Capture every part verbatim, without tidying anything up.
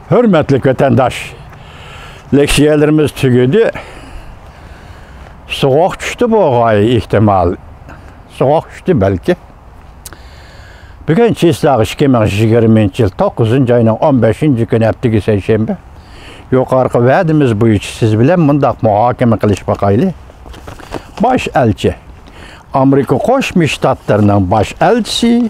ھۆرمەتلىك ۋەتەنداش، لېكسىيەلىرىمىز تۈگىدى. سوغۇق چۈشتى بولغاي ئېھتىمال. سوغۇق چۈشتى بەلكى. بۈگۈن چىسلاغ ئىككى مىڭ يىگىرمىنچى يىل توققۇزىنچى ئاينىڭ ئون بەشىنچى كۈنى، ھەپتىگە سەيشەنبە. يۇقىرىقى ۋەدىمىز بويىچە سىز بىلەن مۇنداق مۇھاكىمە قىلىشىپ باقايلى. باش ئەلچى، ئامېرىكا قوشما شتاتلىرىنىڭ باش ئەلچىسى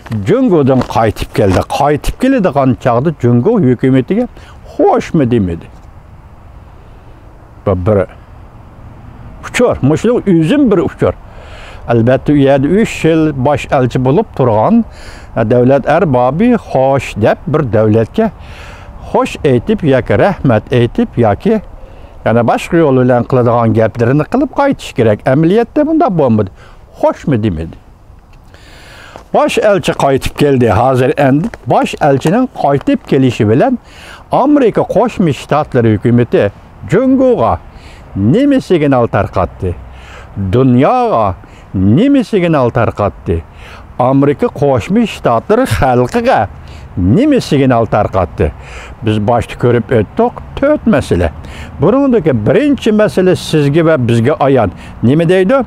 جۇڭگودىن قايتىپ كەلدى. قايتىپ كېلىدىغان چاغدا جۇڭگو ھۆكۈمىتىگە خوشمۇ دېمىدى. بۇ بىر ئۇچۇر، مۇشۇنىڭ ئۆزىمۇ بىر ئۇچۇر. ئەلۋەتتە، ئۇ يەردە ئۈچ يىل باش ئەلچى بولۇپ تۇرغان دۆلەت ئەربابى خوش دەپ، بىر دۆلەتكە خوش ئېيتىپ ياكى رەھمەت ئېيتىپ ياكى يەنە باشقا يول بىلەن قىلىدىغان گەپلىرىنى قىلىپ قايتىش كېرەك. ئەمەلىيەتتە بۇنداق بولمىدى. خوشمۇ دېمىدى. باش ئەلچى قايتىپ كەلدى. ھازىر ئەمدى باش ئەلچىنىڭ قايتىپ كېلىشى بىلەن ئامېرىكا قوشما شتاتلىرى ھۆكۈمىتى جۇڭگوغا نېمە سىگنال تارقاتتى؟ دۇنياغا نېمە سىگنال تارقاتتى؟ ئامېرىكا قوشما شتاتلىرى خەلقىگە نېمە سىگنال تارقاتتى؟ بىز باشتا كۆرۈپ ئۆتتۇق، تۆت مەسىلە. بۇنىڭدىكى بىرىنچى مەسىلە سىزگە ۋە بىزگە ئايان. نېمە دەيدۇ؟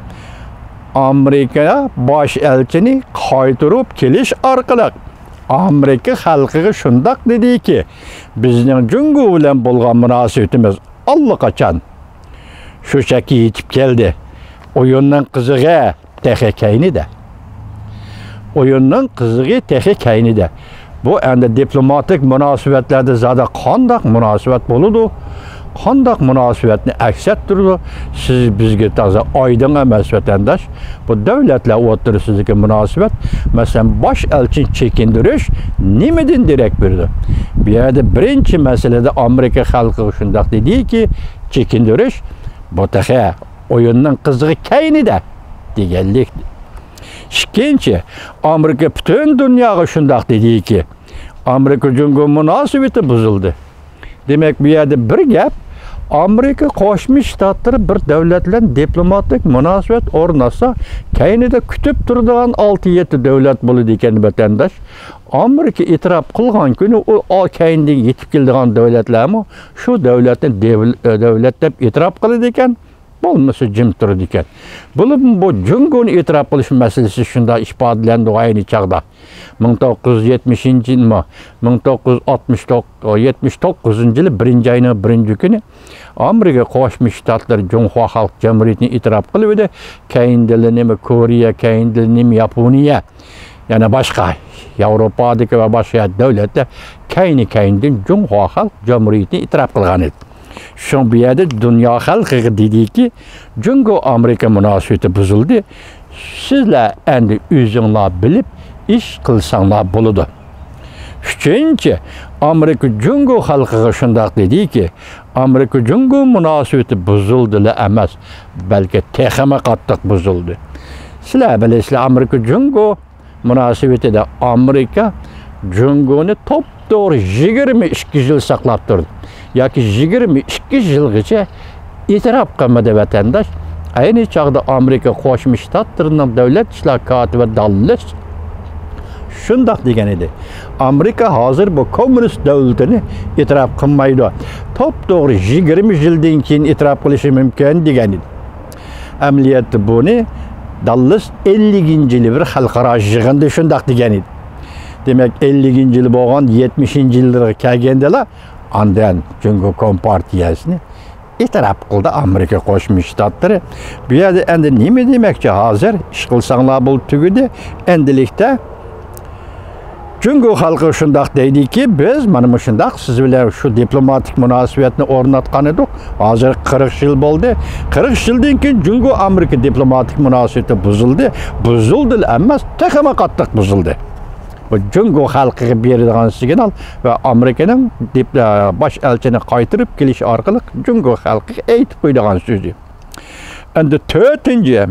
ئامېرىكا باش ئەلچىنى قايتۇرۇپ كېلىش ئارقىلىق ئامېرىكا خەلقىگە شۇنداق دېدىكى، بىزنىڭ جۇڭگو بىلەن بولغان مۇناسىۋىتىمىز ئاللىقاچان شۇ چەككە يېتىپ كەلدى. ئويۇننىڭ قىزىقى تېخى كەينىدە. ئويۇننىڭ قىزىقى تېخى كەينىدە. بۇ ئەمدى دىپلوماتىك مۇناسىۋەتلەردە زادى قانداق مۇناسىۋەت بولىدۇ؟ قانداق مۇناسىۋەتنى ئەكس ئەتتۈرىدۇ؟ سىز بىزگە تازا ئايدىڭ ئەمەس، ۋەتەنداش. بۇ دۆلەتلەر ئوتتۇرىسىدىكى مۇناسىۋەت، مەسىلەن، باش ئەلچىنى چېكىندۈرۈش نېمىدىن دېرەك بېرىدۇ؟ بۇ يەردە بىرىنچى مەسىلىدە ئامېرىكا خەلقىگە شۇنداق دېدىكى، چېكىندۈرۈش بۇ تېخى ئويۇننىڭ قىزىقى كەينىدە دېگەنلىك. ئىككىنچى، ئامېرىكا پۈتۈن دۇنياغا شۇنداق دېدىكى، ئامېرىكا جۇڭگو مۇناسىۋىتى بۇزۇلدى. دېمەك، بۇ يەردە بىر گەپ، ئامېرىكا قوشما شتاتلىرى بىر دۆلەت بىلەن دىپلوماتىك مۇناسىۋەت ئورناتسا، كەينىدە كۈتۈپ تۇرىدىغان ئالتە يەتتە دۆلەت بولىدىكەن، ۋەتەنداش. ئامېرىكا ئېتىراپ قىلغان كۈنى ئۇ، ئۇ كەينىدىن يېتىپ كېلىدىغان دۆلەتلەرمۇ شۇ دۆلەتنى دېۋىل-، دۆلەت دەپ ئېتىراپ قىلىدىكەن. بولمىسا جىم تۇرىدىكەن. بولۇپمۇ بۇ جۇڭگونى ئېتىراپ قىلىش مەسىلىسى شۇنداق ئىپادىلەندى ئەينى چاغدا. مىڭ توققۇز يۈز يەتمىشىنچى يىلمۇ، مىڭ توققۇز يۈز ئاتمىش توققۇز، يەتمىش توققۇزىنچى يىلى بىرىنچى ئاينىڭ بىرىنچى كۈنى ئامېرىكا قوشما شتاتلىرى جۇڭخۇا خەلق جۇمھۇرىيىتىنى ئېتىراپ قىلىۋىدى. كەينىدىلا نېمە كورېيە، كەينىدىلا نېمە ياپونىيە، يەنە باشقا ياۋروپادىكى ۋە باشقا دۆلەتلەر كەينى-كەينىدىن جۇڭخۇا خەلق جۇمھۇرىيىتىنى ئېتىراپ قىلغان ئىدى. شۇڭا بۇ يەردە دۇنيا خەلقىگە دېدىكى، جۇڭگو ئامېرىكا مۇناسىۋىتى بۇزۇلدى. سىزلەر ئەمدى ئۆزۈڭلار بىلىپ ئىش قىلساڭلار بولىدۇ. ئۈچىنچى، ئامېرىكا جۇڭگو خەلقىگە شۇنداق دېدىكى، ئامېرىكا جۇڭگو مۇناسىۋىتى بۇزۇلدىلا ئەمەس، بەلكى تېخىمۇ قاتتىق بۇزۇلدى. سىلەر بىلىسىلەر، ئامېرىكا جۇڭگو مۇناسىۋىتىدە ئامېرىكا جۇڭگونى توپتوغرا يىگىرمە ئىككى يىل ساقلاپ تۇردى. ياكى يىگىرمە ئىككى يىلغىچە ئېتىراپ قىلمىدى، ۋەتەنداش. ئەينى چاغدا ئامېرىكا قوشما شتاتلىرىنىڭ دۆلەت ئىشلار كاتىپى داللىس شۇنداق دېگەن ئىدى. ئامېرىكا ھازىر بۇ كوممۇنىست دۆلىتىنى ئېتىراپ قىلمايدۇ. توپتوغرا يىگىرمە يىلدىن كېيىن ئېتىراپ قىلىشى مۇمكىن دېگەن ئىدى. ئەمەلىيەتتە بۇنى داللىس ئەللىكىنچى يىلى بىر خەلقئارا يىغىندا شۇنداق دېگەن ئىدى. دېمەك، ئەللىكىنچى يىلى بولغان يەتمىشىنچى يىللىرىغا كەلگەندىلا، ئاندىن جۇڭگو كومپارتىيەسىنى ئېتىراپ قىلدى ئامېرىكا قوشما شتاتلىرى. بۇ يەردە ئەمدى نېمە دېمەكچى ھازىر؟ ئىش قىلساڭلار بولدى، تۈگىدى. ئەمدىلىكتە جۇڭگو خەلقى شۇنداق دەيدىكى، بىز مانا مۇشۇنداق سىز بىلەن شۇ دىپلوماتىك مۇناسىۋەتنى ئورناتقان ئىدۇق. ھازىر قىرىق يىل بولدى. قىرىق يىلدىن كېيىن جۇڭگو ئامېرىكا دىپلوماتىك مۇناسىۋىتى بۇزۇلدى. بۇزۇلدىلا ئەمەس، تېخىمۇ قاتتىق بۇزۇلدى. بۇ جۇڭگو خەلقىگە بېرىدىغان سىگنال ۋە ئامېرىكىنىڭ دىپ-، باش ئەلچىنى قايتۇرۇپ كېلىش ئارقىلىق جۇڭگو خەلقىگە ئېيتىپ قويىدىغان سۆزى. ئەمدى تۆتىنچى،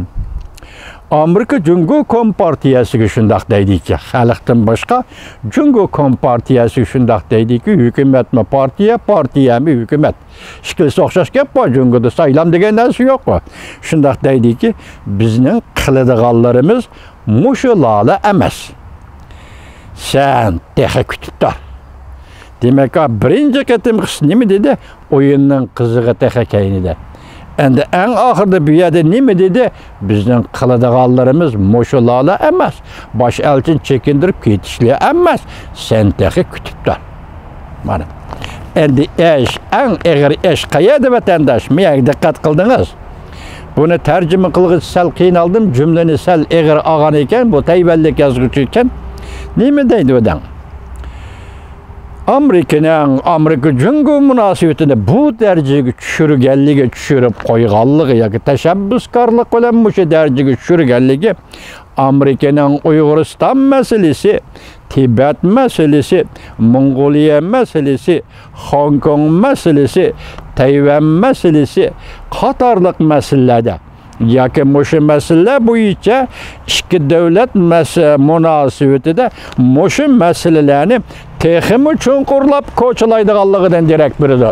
ئامېرىكا جۇڭگو كومپارتىيەسىگە شۇنداق دەيدىكى، خەلقتىن باشقا جۇڭگو كومپارتىيەسىگە شۇنداق دەيدىكى، ھۆكۈمەتمۇ پارتىيە، پارتىيەمۇ ھۆكۈمەت. ئىككىلىسى ئوخشاش گەپ بار، جۇڭگودا سايلام دېگەن نەرسە يوققۇ. شۇنداق دەيدىكى، بىزنىڭ قىلىدىغانلىرىمىز مۇشۇلارلا ئەمەس. سەن تېخى كۈتۈپ تۇر. دېمەك، بىرىنچى قېتىمقىسى نېمە دېدى؟ ئويۇننىڭ قىزىقى تېخى كەينىدە. ئەمدى ئەڭ ئاخىرىدا بۇ يەردە نېمە دېدى؟ بىزنىڭ قىلىدىغانلىرىمىز مۇشۇلارلا ئەمەس. باش ئەلچىنى چېكىندۈرۈپ كېتىشلا ئەمەس. سەن تېخى كۈتۈپ تۇر. مانا. ئەمدى ئىش، ئەڭ ئېغىر ئىش قەيەردە، ۋەتەنداش؟ مېنىڭ دىققەت قىلدىڭىز. بۇنى تەرجىمە قىلغۇچە سەل قىينالدىم. جۈملىنى سەل ئېغىر ئالغان ئىكەن، بۇ تەيۋەنلىك يازغۇچى ئىكەن. نېمە دەيدۇ دەڭ؟ ئامېرىكىنىڭ، ئامېرىكا جۇڭگو مۇناسىۋىتىنى بۇ دەرىجىگە چۈشۈرگەنلىكى، چۈشۈرۈپ قويغانلىقى ياكى تەشەببۇسكارلىق بىلەن مۇشۇ دەرىجىگە چۈشۈرگەنلىكى ئامېرىكىنىڭ ئۇيغۇرىستان مەسىلىسى، تىبەت مەسىلىسى، موڭغۇلىيە مەسىلىسى، خوڭكوڭ مەسىلىسى، تەيۋەن مەسىلىسى قاتارلىق مەسىلىلەردە ياكى مۇشۇ مەسىلىلەر بويىچە ئىككى دۆلەت مەس-، مۇناسىۋىتىدە مۇشۇ مەسىلىلەرنى تېخىمۇ چوڭقۇرلاپ كوچىلايدىغانلىقىدىن دېرەك بېرىدۇ.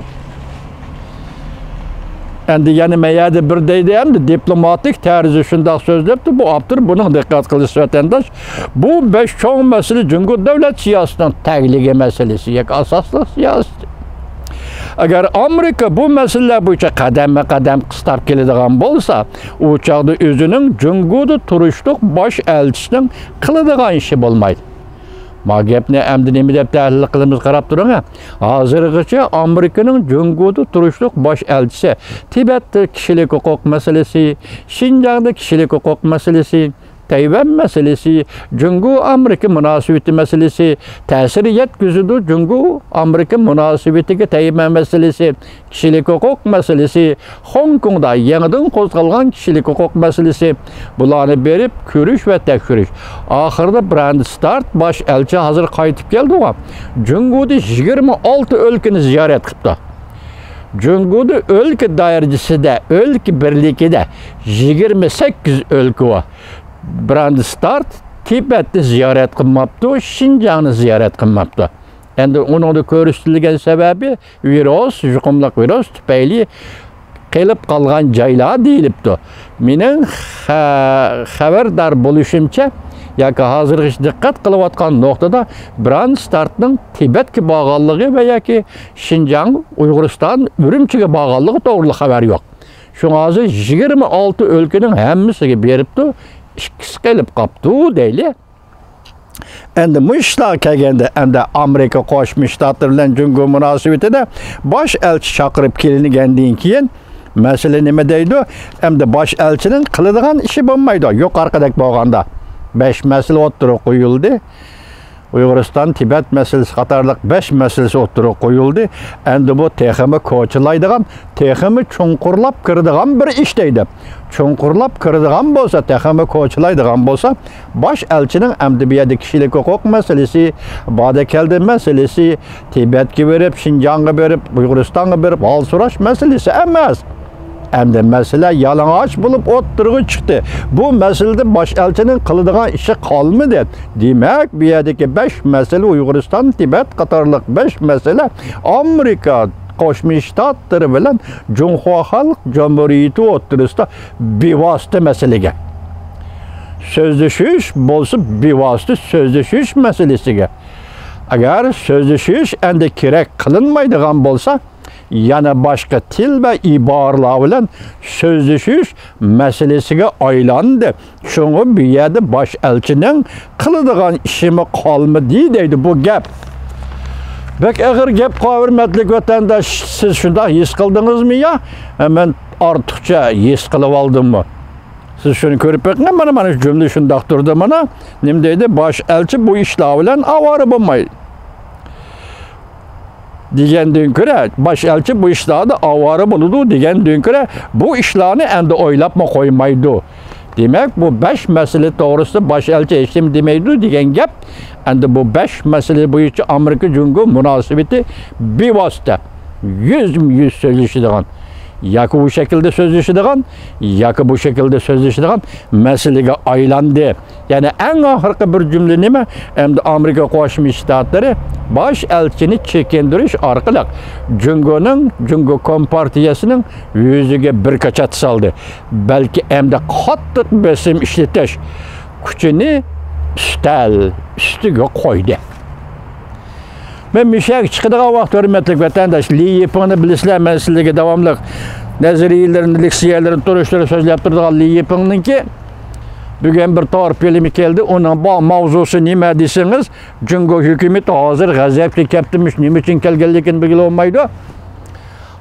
ئەمدى يەنە مەيەدە بىر دەيدۇ، ئەمدى دىپلوماتىك تەرزدە شۇنداق سۆزلەپتۇ بۇ ئاپتور، بۇنىڭ دىققەت قىلىش ۋەتەنداش، بۇ بەش چوڭ مەسىلە جۇڭگو دۆلەت سىياسىتىنىڭ تەگلىكى مەسىلىسى ياكى ئاساسلىق سىياسىتى. ئەگەر ئامېرىكا بۇ مەسىلىلەر بويىچە قەدەممۇ قەدەم قىستاپ كېلىدىغان بولسا، ئۇ چاغدا ئۆزىنىڭ جۇڭگودا تۇرۇشلۇق باش ئەلچىسىنىڭ قىلىدىغان ئىشى بولمايدۇ. ما گەپنى ئەمدى نېمە دەپ تەھلىل قىلىمىز، قاراپ تۇرۇڭ ھە. ھازىرغىچە ئامېرىكىنىڭ جۇڭگودا تۇرۇشلۇق باش ئەلچىسى تىبەتتە كىشىلىك ھوقۇق مەسىلىسى، شىنجاڭدا كىشىلىك ھوقۇق مەسىلىسى، تەيۋەن مەسىلىسى، جۇڭگو ئامېرىكا مۇناسىۋىتى مەسىلىسى، تەسىر يەتكۈزىدۇ جۇڭگو ئامېرىكا مۇناسىۋىتىگە تەيۋەن مەسىلىسى، كىشىلىك ھوقۇق مەسىلىسى، خوڭكوڭدا يېڭىدىن قوزغالغان كىشىلىك ھوقۇق مەسىلىسى، بۇلارنى بېرىپ كۆرۈش ۋە تەكشۈرۈش. ئاخىرىدا براند ستارت باش ئەلچى ھازىر قايتىپ كەلدىغۇ. جۇڭگودا يىگىرمە ئالتە ئۆلكىنى زىيارەت قىپتۇ. جۇڭگودا ئۆلكە دائىرىسىدە، ئۆلكە بىرلىكىدە يىگىرمە سەككىز ئۆلكە بار. براند ستارت تىبەتنى زىيارەت قىلماپتۇ، شىنجاڭنى زىيارەت قىلماپتۇ. ئەمدى ئۇنىڭدا كۆرسىتىلگەن سەۋەبى ۋىرۇس، يۇقۇملۇق ۋىرۇس تۈپەيلى قېلىپ قالغان جايلار دېيىلىپتۇ. مېنىڭ خە-، خەۋەردار بولۇشۇمچە ياكى ھازىرغىچە دىققەت قىلىۋاتقان نۇقتىدا براند ستارتنىڭ تىبەتكە بارغانلىقى ۋە ياكى شىنجاڭ، ئۇيغۇرىستان، ئۈرۈمچىگە بارغانلىقى توغرىلىق خەۋەر يوق. شۇڭا ھازىر يىگىرمە ئالتە ئۆلكىنىڭ ھەممىسىگە بېرىپتۇ، ئىككىسى قېلىپ قاپتۇ دەيلى. ئەمدى مۇشۇ ئىشلارغا كەلگەندە، ئەمدى ئامېرىكا قوشما شتاتلىرى بىلەن جۇڭگو مۇناسىۋىتىدە باش ئەلچى چاقىرىپ كېلىنگەندىن كېيىن، مەسىلە نېمە دەيدۇ؟ ئەمدى باش ئەلچىنىڭ قىلىدىغان ئىشى بولمايدۇ. يۇقىرىقىدەك بولغاندا، بەش مەسىلە ئوتتۇرىغا قويۇلدى. ئۇيغۇرىستان، تىبەت مەسىلىسى قاتارلىق بەش مەسىلىسى ئوتتۇرىغا قويۇلدى. ئەمدى بۇ تېخىمۇ كوچىلايدىغان، تېخىمۇ چوڭقۇرلاپ كىرىدىغان بىر ئىش دەيدۇ. چوڭقۇرلاپ كىرىدىغان بولسا، تېخىمۇ كوچىلايدىغان بولسا، باش ئەلچىنىڭ ئەمدى بۇ يەردە كىشىلىك ھوقۇق مەسىلىسى، باردا كەلدى مەسىلىسى، تىبەتكە بېرىپ، شىنجاڭغا بېرىپ، ئۇيغۇرىستانغا بېرىپ ھال سوراش مەسىلىسى ئەمەس. ئەمدى مەسىلە يالىڭاچ بولۇپ ئوتتۇرىغا چىقتى. بۇ مەسىلىدە باش ئەلچىنىڭ قىلىدىغان ئىشى قالمىدى. دېمەك، بۇ يەردىكى بەش مەسىلە، ئۇيغۇرىستان، تىبەت قاتارلىق بەش مەسىلە ئامېرىكا قوشما شتاتلىرى بىلەن جۇڭخۇا خەلق جۇمھۇرىيىتى ئوتتۇرىسىدا بىۋاسىتە مەسىلىگە، سۆزلىشىش بولسا بىۋاسىتە سۆزلىشىش مەسىلىسىگە. ئەگەر سۆزلىشىش ئەمدى كېرەك قىلىنمايدىغان بولسا، يەنە باشقا تىل ۋە ئىبارىلەر بىلەن سۆزلىشىش مەسىلىسىگە ئايلاندى. شۇڭا بۇ يەردە باش ئەلچىنىڭ قىلىدىغان ئىشىمۇ قالمىدى دەيدۇ بۇ گەپ. بەك ئېغىر گەپ، ھۆرمەتلىك ۋەتەنداش، سىز شۇنداق ھېس قىلدىڭىزمۇ يا مەن ئارتۇقچە ھېس قىلىۋالدىممۇ؟ سىز شۇنى كۆرۈپ بېقىڭ، مانا، مانا شۇ جۈملە شۇنداق تۇرىدۇ، مانا. نېمە دەيدۇ؟ باش ئەلچى بۇ ئىشلار بىلەن ئاۋارە بولمايدۇ دېگەندىن كۆرە، باش ئەلچى بۇ ئىشلاردا ئاۋارە بولىدۇ دېگەندىن كۆرە، بۇ ئىشلارنى ئەمدى ئويلاپمۇ قويمايدۇ. دېمەك، بۇ بەش مەسىلە توغرىسىدا باش ئەلچى ھېچنېمە دېمەيدۇ دېگەن گەپ. ئەمدى بۇ بەش مەسىلە بويىچە ئامېرىكا جۇڭگو مۇناسىۋىتى بىۋاسىتە يۈزمۇ يۈز سۆزلىشىدىغان، ياكى ئۇ شەكىلدە سۆزلىشىدىغان، ياكى بۇ شەكىلدە سۆزلىشىدىغان مەسىلىگە ئايلاندى. يەنە ئەڭ ئاخىرقى بىر جۈملە نېمە؟ ئەمدى ئامېرىكا قوشما شتاتلىرى باش ئەلچىنى چېكىندۈرۈش ئارقىلىق جۇڭگونىڭ، جۇڭگو كومپارتىيەسىنىڭ يۈزىگە بىر كاچات سالدى. بەلكى ئەمدى قاتتىق بېسىم ئىشلىتىش كۈچىنى ئۈستەل ئۈستىگە قويدى. مەن مۇشۇ يەرگە چىقىدىغان ۋاقىت، ھۆرمەتلىك ۋەتەنداش، لى يىپىڭنى بىلىسىلەر، مەن سىلەرگە داۋاملىق نەزەرىيەلىرىنى، لېكسىيەلىرىنى، تونۇشلىرىنى سۆزلەپ تۇرىدىغان لى يىپىڭنىڭكى بۈگۈن بىر تور فىلىمى كەلدى. ئۇنىڭ با-، ماۋزۇسى نېمە دېسىڭىز، جۇڭگو ھۆكۈمىتى ھازىر غەزەپكە كەپتىمىش، نېمە ئۈچۈن كەلگەنلىكىنى بىلگىلى بولمايدۇ.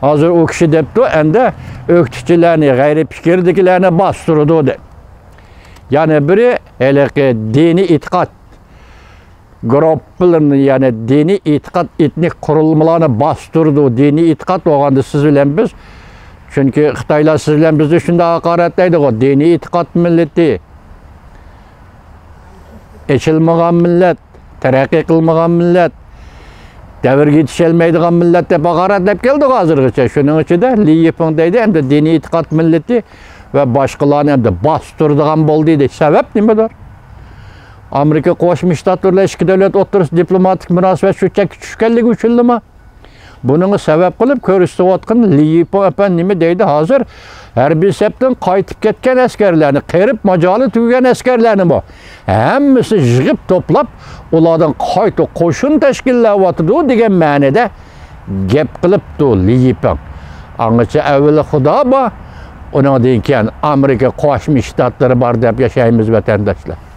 ھازىر ئۇ كىشى دەپتۇ، ئەمدى ئۆكتىچىلەرنى، غەيرىي پىكىردىكىلەرنى باستۇرىدۇ دەپ. يەنە بىرى ھېلىقى دىنىي ئېتىقاد گۇرۇپپىلىرىنى، يەنى دىنىي ئېتىقاد، ئېتنىك قۇرۇلمىلارنى باستۇرىدۇ. دىنىي ئېتىقاد بولغاندا سىز بىلەن بىز، چۈنكى خىتايلار سىز بىلەن بىزنى شۇنداق ھاقارەتلەيدىغۇ، دىنىي ئېتىقاد مىللىتى، ئېچىلمىغان مىللەت، تەرەققىي قىلمىغان مىللەت، دەۋرگە يېتىشەلمەيدىغان مىللەت دەپ ھاقارەتلەپ كەلدۇق ھازىرغىچە. شۇنىڭ ئىچىدە لى يىپىڭ دەيدۇ، ئەمدى دىنىي ئېتىقاد مىللىتى ۋە باشقىلارنى ئەمدى باستۇرىدىغان بولدى دەيدۇ. سەۋەب نېمىدۇر؟ ئامېرىكا قوشما شتاتلىرى بىلەن ئىككى دۆلەت ئوتتۇرىسىدا دىپلوماتىك مۇناسىۋەت شۇ چەككە چۈشكەنلىكى ئۈچۈنلىمۇ؟ بۇنىڭغا سەۋەب قىلىپ كۆرسىتىۋاتقان لى يىپىڭ ئەپەندى نېمە دەيدۇ ھازىر؟ ھەربىي سەپتىن قايتىپ كەتكەن ئەسكەرلەرنى، قېرىپ ماجالى تۈگىگەن ئەسكەرلەرنىمۇ ھەممىسى يىغىپ توپلاپ، ئۇلاردىن قايتا قوشۇن تەشكىللەۋاتىدۇ دېگەن مەنىدە گەپ قىلىپتۇ لى يىپىڭ. ئاڭىچە ئەۋۋىلى خۇدا بار، ئۇنىڭدىن كېيىن ئامېرىكا قوشما شتاتلىرى بار دەپ ياشايمىز، ۋەتەنداشلار.